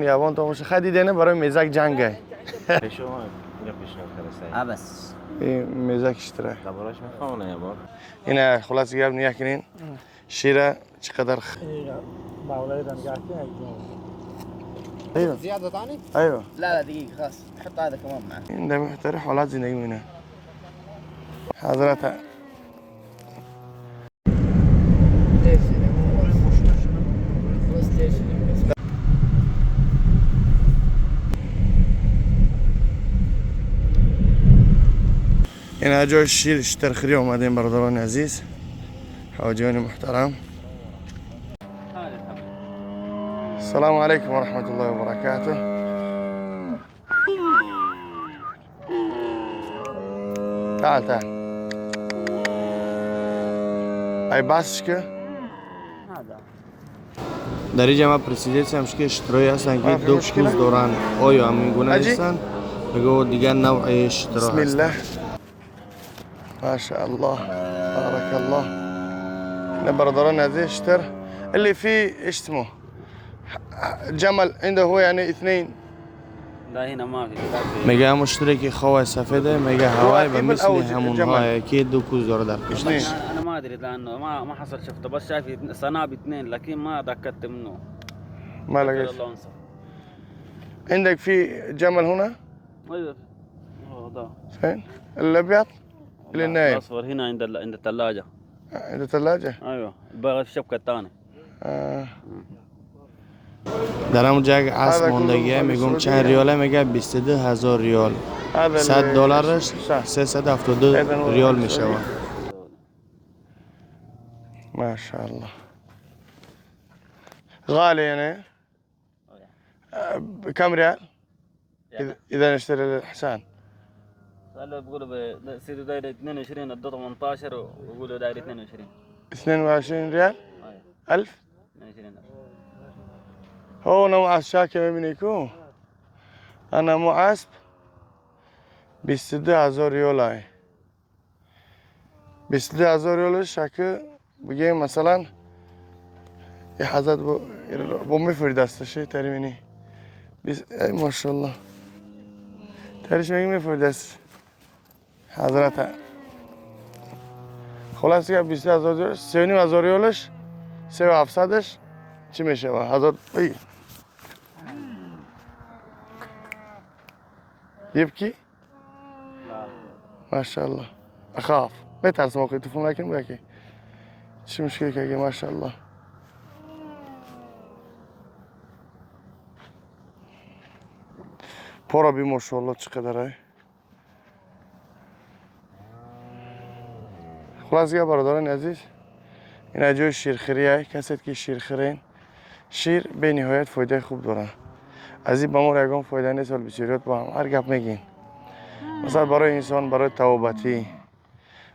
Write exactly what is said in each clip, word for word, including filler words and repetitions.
یابان تو خوش خدی دینه برای میزک جنگه. شما اینو پیشنهاد کرده سعی. ها بس. این میزک اشتره. دبرش می‌خوام نه یابان. اینه خلاص گرب نیه کنین. شیره چقدر خ-، ايوه. زيادة ثاني؟ ايوه. لا، لا، دقيقة، خلاص. حط هذا كمان معه. این دم محتره حالات زندگی مونه. حضرت. این اجای شیر اشتر خری آمدیم برادران عزیز، حاجیان محترم. السلام عليكم ورحمة الله وبركاته. تعال، تعال. Ай басшка. Дари ҷама президентсам шке штроясан ки ду куз доран. Оё ҳамин гуна ҳастан? Мегӯ дигар навъи штро ҳаст. Бисмилла. Машааллоҳ. Баракаллоҳ. Ина бародарон азиз штр. Или фи ишсмо. Ҷамал инда ҳуа яъне итнайн. Да, ҳина ма фи, да, фи. Мега ҳамун штуре ки ховай сафеда, мега ҳавай ба мисли ҳамунҳое ки ду кӯз дора дар пешаш. Ана ма адри, лаанну ма, ма ҳасил шуфта, бас шафи санаби итнайн, лакин ма даккатти муну. Ма лагеш. Индак фи ҷамал ҳуна? Айва. О, да. Фин? Алабият? Или наим? Асфар ҳина инда, инда таллаҷа. А, инда таллаҷа? Айва. Ба шаб катани. А. Дар ҳамун ҷо як асп мондагия, мегӯм, чанд риёла? Мега, бисту ду ҳазор риёл. Сад доллараш сесаду ҳафтоду ду риёл мешавад. Машааллоҳ. Ғалия, не? Э, кам риёл? إذا، إذا نشتري للحصان. هلا بقولوا ب-، سيدو داير اثنين وعشرين، ادوه تمنتاشر ويقولوا داير اثنين وعشرين. اثنين وعشرين ريال؟ ألف؟ اثنين وعشرين ألف. هو نوع الشاكي مبنيكو. أنا معاسب بيستدو هزار ريال هاي. Бисту ду ҳазор ёлаш, ака, бигем, масалан, и ҳазрат бо, бо мефуридасташи таримини. Бис-, ай, машалла. Тариш меги мефуридаст. Ҳазрата. Хулас, ки бисту ду ҳазор ёлаш, се у ним ҳазор ёлаш, се у ҳафтсадаш, чӣ мешава? Ҳазор, ай. Еб ки? Машалла. Ахаф. Метарсам, охи, туфум накин, баки. Чӣ мушкил каги, машалла. Пора би, машалла, чӣ қадар ай. Хулас, га бародарони азиз, ин ай ҷои ширхирӣ ай, касе ки ширхирен, шир бениҳоят фоидаи хуб дорад. Аз ин ба мо ягон фоида нест, вале бисёриёт ба ҳам ҳар гап мегӯянд. Масалан, барои инсон, барои табобатӣ,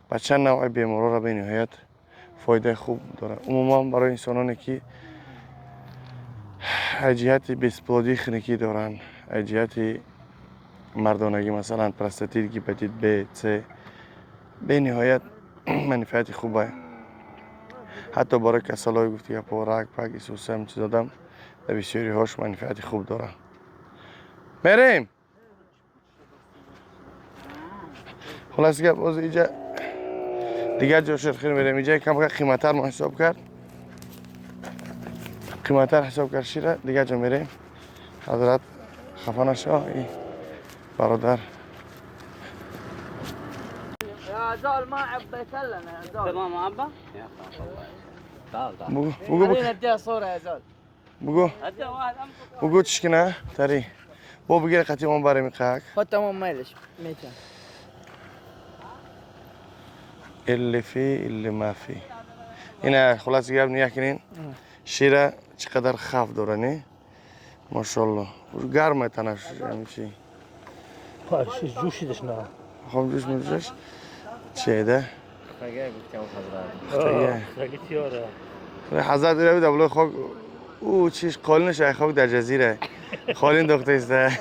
ба чанд навъи беморора бениҳоят фоидаи хуб дорад. Умуман, барои инсононе ки аз ҷиҳати бесплодии хунукӣ доранд, аз ҷиҳати мардонагӣ, масалан, простатит, гепатит Б, С, бениҳоят манфиати хуб аст. Ҳатто барои касалои гуфти гапо, рак, пак, исуса, ҳам чиз одам, дар бисёриҳош манфиати хуб дорад. Мерем! Хулас гап, оз иҷа дигар ҷо шир хир мерем. Иҷа кам ка қиматар мо ҳисоб кард. Қиматар ҳисоб кард шира, дигар ҷо мерем. Ҳазрат хафа нашо, и бародар. يا زول، ما عبيت لنا يا زول. تمام، عبا؟ تعال، تعال. بقول، بقول، خلينا نديها صورة يا زول. Бугу. Бугу чӣ кина? Тари. Бо бигир қатӣ ман барем иқак. Хо тамом майлаш. Мета. Илли фи, илли мафи. Ина хулас гап ния кинин. Мм. Шира чӣ қадар хаф дора, не? Машалла. Гарма танаш, ами чӣ? Ха, ши ҷӯш шидаш на. Хоб ҷӯш меҷӯш. Чеда? Хутага гуфтам ҳазрат. Хутага. О, хутага тиёра. Ре ҳазрат ира бида було хок. У чиш қолинаш ай хок дар ҷазира. Қолин дохта иста.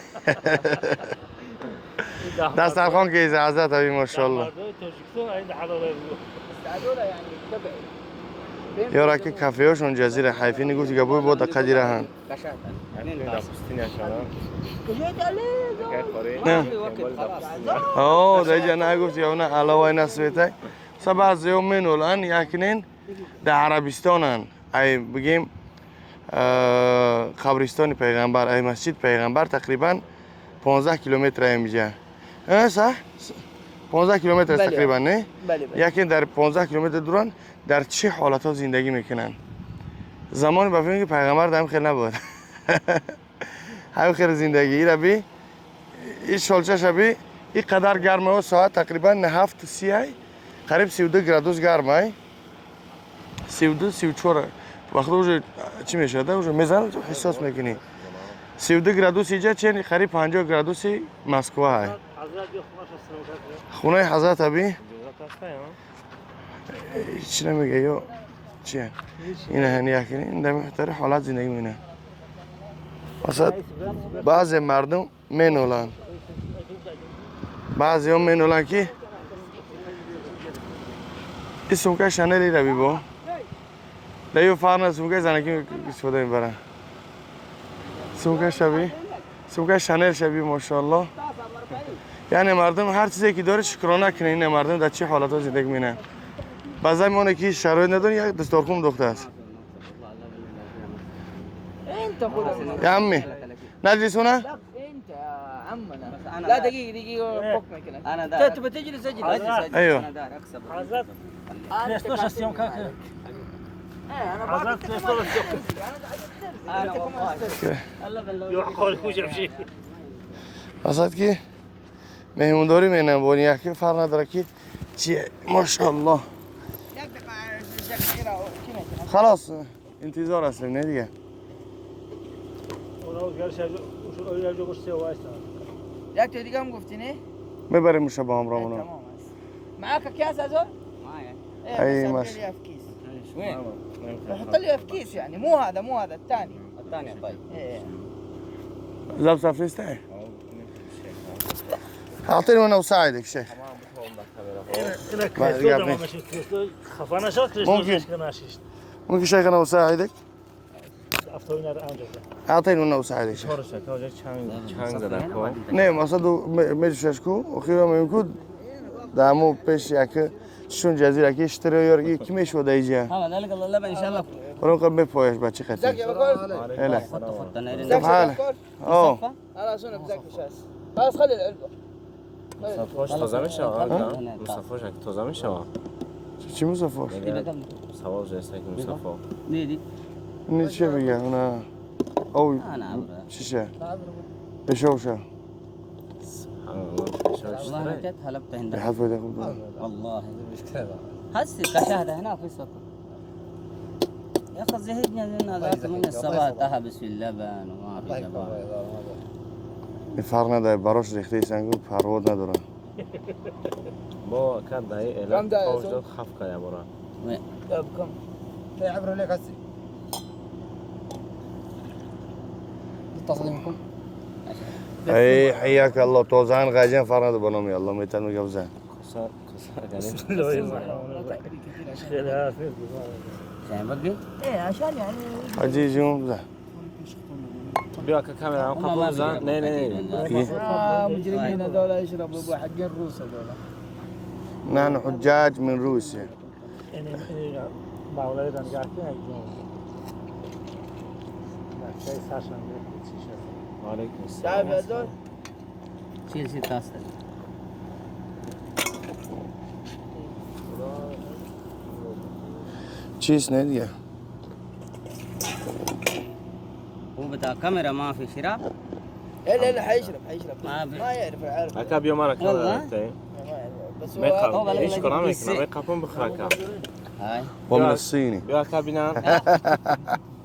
Дастархон ки иста ҳазрат аби машалла. Мардои Тоҷикистон ай да ҳалолай бу. Садора яъне табъи. یارا که کافه‌هاشون جزیره حیفی نگفتی که بوی بود قدیره هم. نه. آه، در اینجا نگفتی یا نه علاوه نسویته. سه بعضی هم منولن یکنین در عربستانن. ای بگیم، اه، قبرستان پیغمبر، ای مسجد پیغمبر تقریباً پانزده کیلومتر اینجا. اه، صح؟ پانزده کیلومتر است بله. تقریباً، نه؟ بله، بله. یکی در پانزده کیلومتر دوران در چه حالت‌ها زندگی می‌کنن؟ زمان به فکر که پیغمبر در این خیلی نبود. هم خیلی زندگی را بی، این شالچه شبی، این قدر گرمه و ساعت تقریباً هفت و سی ای، قریب سی و دو گرادوس گرمه ای. سی و دو، سی و چهار. وقتی اونجا چی می‌شه؟ اونجا می‌زنه تو احساس می‌کنی. سی و دو گرادوس اینجا چه؟ قریب پنجاه گرادوس مسکو های. خونه حضرت ابی؟ چی نمیگه یا چیه؟ این هنی یکی این در محتر حالت زندگی مینه. مثلا بعضی مردم مینولن. بعضی هم مینولن که این سمکه شنلی رو بی با. در یه فرق نه سمکه زنکی استفاده می‌برن. سمکه شبی، سمکه شنل شبی ماشاءالله. یعنی مردم هر چیزی که داره شکرانه کنه، این مردم در چه حالت زندگی مینه. بعضی میونه که شرایط نداره، یک دستارخون دوخته است. انت خذ. يا عمي، نجلس هنا؟ لا، انت يا عمنا. لا، دقيقة، دقيقة، فكنا كده. انا داير. انت تبي تجلس، اجلس. اجلس، اجلس. ايوه. انا داير اكسب. حضرت. انا كريستوس السيوم كاكا. ايه، انا حضرت كريستوس السيوم. انا داير. انا والله. يا حول وش امشي. قصدك ايه؟ مهمونداری مینم بونی یکی فرق نداره که چیه. ماشاءالله. خلاص، انتظار هستیم نه دیگه. اونا گرش از، اوش، اوش، اوش سه وایسا. یک تا دیگه هم گفتی نه؟ میبریم اون شب همراه اونه. تمام هست. معاك اكياس هذول؟ معايا. ايه، اي بس ماشي. اعطي لي في كيس. وين؟ حط لي في كيس، يعني، مو هذا، مو هذا، الثاني. الثاني، طيب. ايه. زاب سافيس تاعي. اعطيني وانا اساعدك شيخ. ما يقابلني. ممكن شيخ انا اساعدك؟ اعطيني وانا اساعدك شيخ. نه، مقصد مجلس شكو وخير ما يكون. دامو بيش ياك شون جزيرة كي اشتري يور كي مش ودا يجي. ها، لا، لا، لا، لا، ان شاء الله. ورون قبل بيبويش باتشي خاتي. هلا. سبحان. اوه. خلاص، انا بذاك شاس. خلاص، خلي العلبة. مصطفاش تازه میشه آقا. ها؟ مصطفاش اگه تازه میشه آقا. چی مصطفاش؟ دیگه سوال جلسه که مصطفی. نه دی. نه چه بگه؟ نه. او نه، نه، برا. شیشه. بشه بشه. سبحان الله، بشه بشه. والله انا جد حلبت هنا. بحذف ده. والله. هسه كشاهده هنا في سكر. يا اخي زهقنا من هذاك من الصباح تهبس في اللبن وما في لبن. این فرق نداره، براش ریخته ایسان گفت پرواد نداره. با کم دایی اعلان کم دایی فوج تو؟ داد خفقه یا برا. وين؟ بكم؟ هي عبره ليك هسي. اتصل منكم. اي حياك الله، توزعان غاجين فرد بنومي الله ميتان قبزان. خسار، خسار. شايف بقى؟ ايه، عشان يعني عزيزي مبزان. Bia ka kamera هم kapımızdan. Ne ne ne. آه، مجرمين هذول، يشربوا حقين روس هذول. نحن حجاج من روسيا. Alaikum salam. شيل، شيل طاسة. Cheese ne diye? هو بتاع كاميرا ما في شراء؟ لا، لا، لا، حيشرب، حيشرب. ما في. ما يعرف، يعرف. Acaba bir numara والله؟ Kalite. ما يعرف. بس هو ما يقرب. هو بلد ايش كلامك؟ ما يقربون بخراكه. هاي. ومن الصيني. يا كابينا.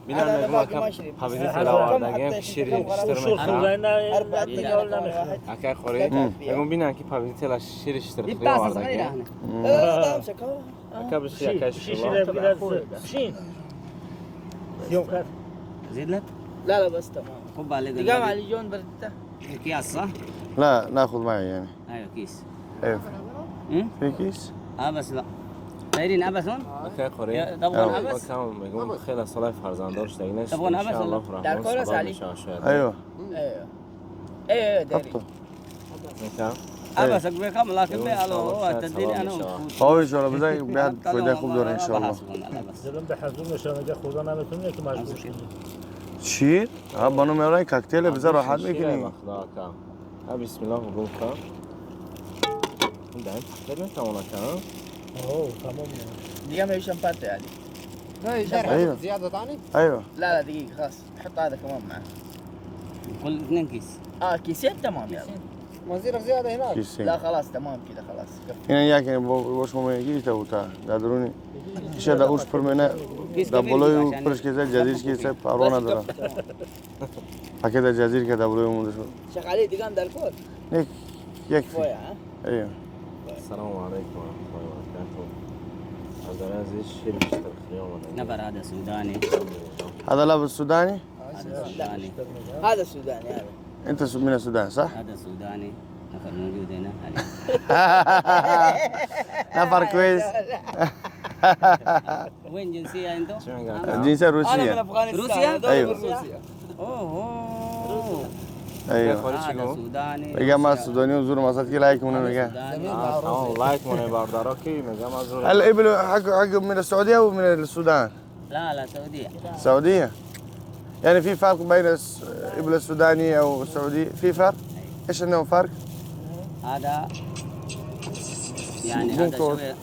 بنا هذا نجمع باقي ما كاب شرب. بابيتي تلا وارداقين شيري اشترمي. أربعة دقيقة ولا واحد. أكاي خوري. يقوم بنا كي بابيتي تلا شيري اشترمي. دي بتاعة صغيرة هنا. لا، لا، لا، امسك، هو. أكا بشي، أكا شي، شي، شي، شي. يوم كات. زيد لك؟ لا، لا، بس تمام. خب عليك دقيقة النبي. على اليوم بردته. الأكياس، صح؟ لا، ناخذ معي يعني. أيوة، كيس. ايوه. هم؟ في كيس؟ آه، بس لا. دايرين عبس هون؟ اوكي، قريب. يا، تبغون عبس؟ وكم يقوم خير صلاة فرزان دورش داينش. تبغون عبس ولا؟ دار كورة سالي. ايوه. ايوه. ايوه، ايوه، داري. حطه. اوكي. عبس اقول لكم، لكن بي الو، هو تدري انا وفوت. هو ان شاء الله بزي بيعد فدا خوب دور ان شاء الله. زلم بحزون عشان اجي اخذ انا مثلنا كما شير. ها بنو ميراي كاكتيل بزر واحد ميكني. ها، بسم الله مبروك. عندك تقدر انت هناك، ها؟ اوه، تمام. دي ما يشم باتي يعني. لا، يشم. ايوه. زيادة ثاني؟ ايوه. لا، لا، دقيقة، خلاص. حط هذا كمان معه. كل اثنين كيس. اه، كيسين تمام يا. وزير زيادة هناك. كيسين. لا، خلاص، تمام كذا، خلاص. كفي. هنا ياك يعني بو-، بوش مو يجي تو تا، دادروني. شدا اوش برمنا. كيس دا كبير بولويو عشان برش كيسة، جديد كيسة، بارونا بس درا. كفي، تمام. هكذا جزير كده بلو يوم دشو. شيخ علي، دي كان داركور. هيك، يكفي. شوية، ها؟ ايوه. السلام عليكم ورحمة الله وبركاته. عبد العزيز، شيل اشترك اليوم ولا؟ نفر هذا سوداني. هذا لابس سوداني؟ هذا سوداني. هذا سوداني، هذا. انت سو-، من السودان، صح؟ هذا سوداني. نفر موجود هنا. نفر كويس. وين جنسية انتو؟ شو من قال؟ جنسية روسية. أنا من أفغانستان. روسيا؟ أيوة. روسيا. اوه. ايوه. هذا سوداني. يا جماعة، روسيا. السودانيين زوروا مصر كي لايك من هذا المكان. سوداني. آه، تمام، لايك من برضه. اوكي، يا جماعة، زوروا. الإبل حق، حق من السعودية ومن السودان؟ لا، لا، سعودية. سعودية. يعني في فرق بين الس-، إبل السوداني أو السعودي؟ في فرق؟ ايش عندهم فرق؟ هذا يعني هذا ممكن. شوية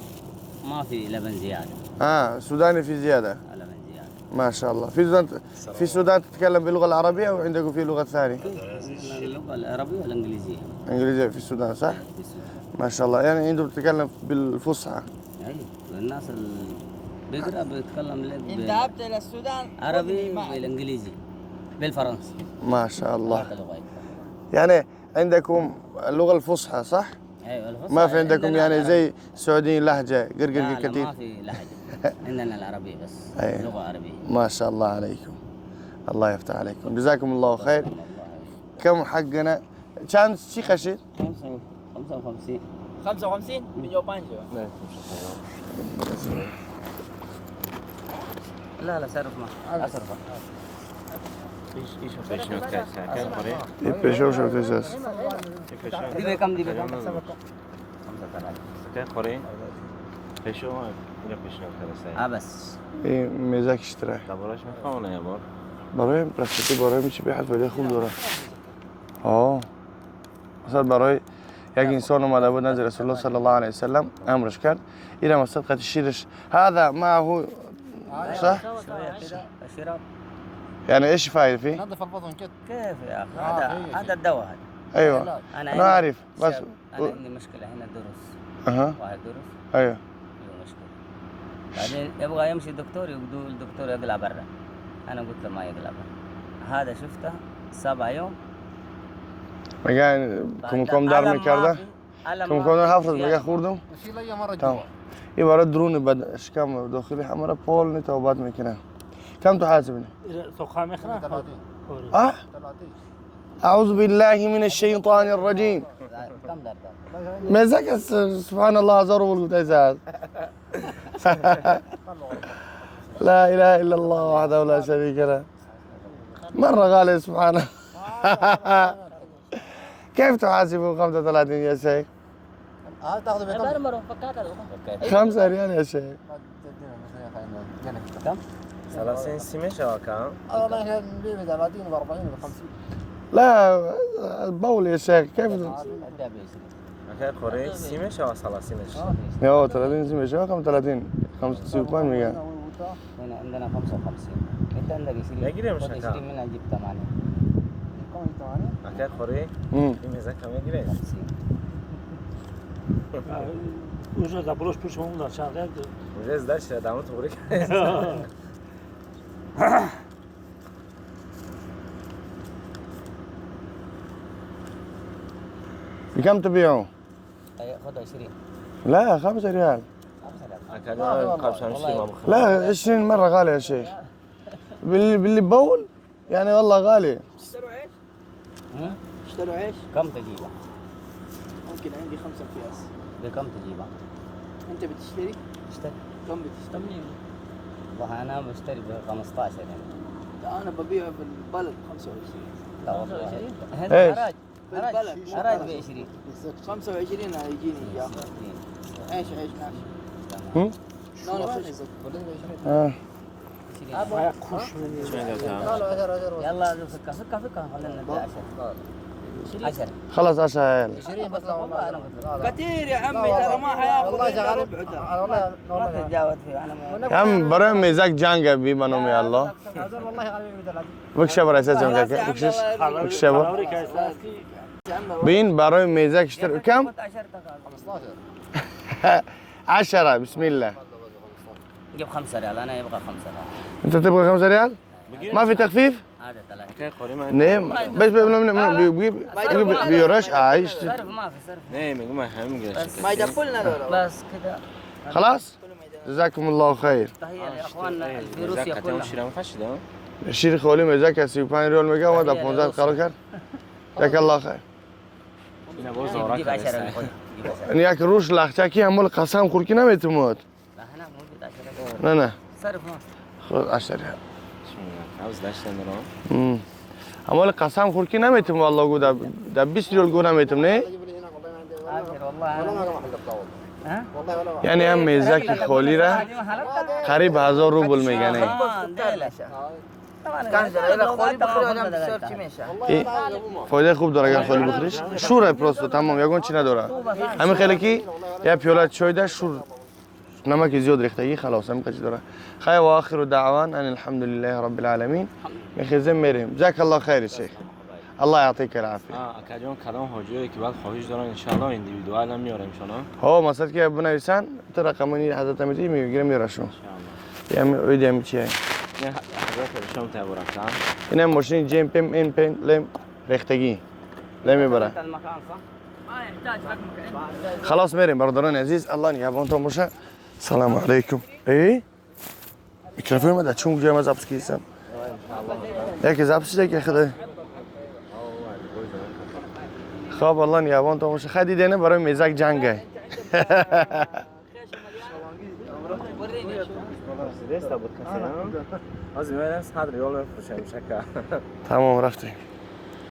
ما في لبن زيادة. آه، سوداني في زيادة. لبن زيادة. ما شاء الله. في سودان، في سودان تتكلم باللغة العربية وعندكم في لغة ثانية؟ اللغة العربية والإنجليزية. إنجليزية في السودان، صح؟ في السودان. ما شاء الله. يعني عندهم تتكلم بالفصحى. أي، الناس اللي بيقرأ بيتكلم لك إن بال-، ذهبت إلى السودان، عربي خذني معك. بالإنجليزي، بالفرنسي. ما شاء الله. هذا لغة. يعني عندكم اللغة الفصحى، صح؟ أيوة، الفصحى ما في عندكم عندنا يعني العربي. زي السعوديين لهجة، قرقر لا، لا، كتير؟ ما في لهجة. عندنا العربية بس. أيوة. لغة عربية. ما شاء الله عليكم. الله يفتح عليكم. جزاكم الله خير. الله يحفظك. كم حقنا؟ كان شي خشي؟ خمسة، خمسة وخمسين. خمسة وخمسين؟ من يوبانجو. لا، لا، صرف ما. أصرف. ايش، ايش، ايش نوع كاس؟ كاس مريض؟ اي بيشو شو تساس؟ دي بكم، دي بكم؟ خمسة ثلاثة. كاس مريض؟ بيشو، ولا بيشو ثلاثة؟ آه، بس. اي ميزاك اشتراه. طب ولا شو مفهوم يا بور؟ برای پلاستیکی برای می‌چی به حد ولی خوب داره. آه. مثلا برای یک انسان اومده بود نزد رسول الله صلی الله علیه و سلم، امرش کرد، این هم از صدقة الشیرش. هذا معه، صح؟ شوية كده، الشراب. يعني ايش فايدة فيه؟ نظف البطن كده. كيف يا أخي؟ آه، هذا، هي. هذا الدواء هذا. ايوه. علاج. أنا انا عارف، بس سبب. أنا عندي مشكلة هنا، ضرس. أها. واحد ضرس. أيوه. عنده مشكلة. بعدين يبغى يمشي دكتور، يقول الدكتور يقلع برا. أنا قلت له: "ما يقلع برا." هذا شفته سبع يوم. مجان، بعد كم، كم دار ألم من كرده؟ ما في، ألم كم، ما كم في حافظ زيادة. مجان خوردم؟ شيل أي مرة تمام. جوا. عبارة دروني بعد إشكام داخلي حمرا بول نتوبات مكنا. كم تحاسبني؟ إذا تقام إخنا؟ ثلاثين. أه؟ ثلاثين. أعوذ بالله من الشيطان الرجيم. مزاك الس-، سبحان الله، زور ولد عزاز. لا إله إلا الله وحده لا شريك له. مرة غالي سبحانه. كيف تحاسبه خمسة وثلاثين يا شيخ؟ ها، تاخذ بكم؟ عبارة مرة فكات الأخرى. خمسة ريال يا شيخ. ما تدينا مثلاً خلينا نقول كم؟ ثلاثين سمش أو كم؟ أنا ما كان بيه ثلاثين وأربعين وخمسين. لا، البول يا شيخ، كيف؟ أدي أبي يسري. أكيد قريب سمش أو ثلاثين سمش؟ يا هو ثلاثين سمش، هو كم ثلاثين؟ خمسة وستين مية. هنا عندنا خمسة وخمسين. أنت عندك عشرين. لا، قريب مش خد هكا. عشرين منها، جيب ثمانية. كم ثمانية؟ أكيد قريب. مم. في ميزة كم يقري؟ خمسين. Уже запрос пусть он на шагает. Уже сдача, да, вот вроде. بكم تبيعه؟ أي، خذ عشرين. لا، خمسة ريال. خمسة ريال. أكيد ما بخمسة والله. لا، عشرين مرة غالي يا شيخ. باللي، باللي بول، يعني والله غالي. اشتروا عيش؟ ها؟ اشتروا عيش؟ كم تجيبه؟ ممكن عندي خمسة أكياس. بكم تجيبه؟ أنت بتشتري؟ كم بتشتري؟ والله أنا بشتري ب خمستاشر يعني. لا، أنا ببيعه في البلد خمسة وعشرين. لا والله. خمسة وعشرين؟ هنا ايش؟ حراج. في حراج. البلد. حراج ب عشرين. خمسة وعشرين يجيني يا أخي. عيش، عيش، ماشي. هم؟ لا، لا، خش. آه. يلا، فكها، فكها، فكها، خلينا نبدأ عشرة. عشرة. خلاص، عشرة يا عيال. عشرين بس، لا والله. كثير يا عمي، ترى ما حياخذ إلا ربع ترى. ما تتجاوز فيه، أنا ما يا عم، برا ميزاك جانجا بيبا نومي الله. بكشة برا أساس جانجا، بكشش. بكشة برا. بين برا ميزاك اشتر-، كم؟ عشرة، بسم الله. جيب خمسة ريال، أنا يبغى خمسة ريال. أنت تبغى خمسة ريال؟ ما في تخفيف؟ هذا ثلاثة. نعم. بس بي-، بي-، بي-، بي-، بي-، بيورش عايش. صرف ما في، صرف. نعم، ما هم بس. ما يدخلنا دول. بس كده. خلاص؟ جزاكم الله خير. تحية لإخواننا الفي روسيا كلهم. شيري خولي ميزاك سيبان ريول ميجا ودا بونزات قالوا كان. جزاك الله خير. جيب عشرة، خذ. جيب عشرة. إن ياك روش لاختاكي هم القسام خوركي نميتموت. لا، هنا موجود عشرة. لا، لا. صرف ما. خذ عشرة ريال. عاوز عشرة دراهم. امم. أما القسام خوركي نميتم والله قد، ده بيس ريال قد نميتم نه. عشرة والله أنا. ها؟ يعني هم يزاكي خولي را. قريب هزار روبل میگنه. آه، ده لا. كان زمان لا خولي بخير ولا مسير كميشة. إيه؟ فايدة خوب داره خولي بخیرش. شوره پروستو، تمام، یگون چی نداره. همین خیلی کی یه پیاله چای ده شور. نمک زیاد ریختگی، خلاص، همین قدر داره. خیر، و آخر دعوان ان الحمد لله رب العالمین. می‌خیزیم میریم. جزاک الله خیر، شیخ. الله يعطيك العافية. آه، اکجان کدام حاجیه که باید خواهش دارن، انشالله ایندیویدوال هم میارم شما. هو مقصد که بنویسن، تو رقمانی حضرت میتی میگیرم میارشون. انشالله. یعنی اوی دیم چیه؟ نه، حضرت شما تبارک، ها؟ اینم ماشین جیم پیم این پین لم ریختگی. لم میبره. خلاص میریم برادران عزیز، الله نگهبانتان باشه. سلام علیکم. ای؟ میکروفون ما در چون گویم از اپسکی ایسم. یکی از اپسی ده که خده. خب، الله نگهبانتان باشه. خدی دینه برای میزک جنگه. تمام، رفتیم.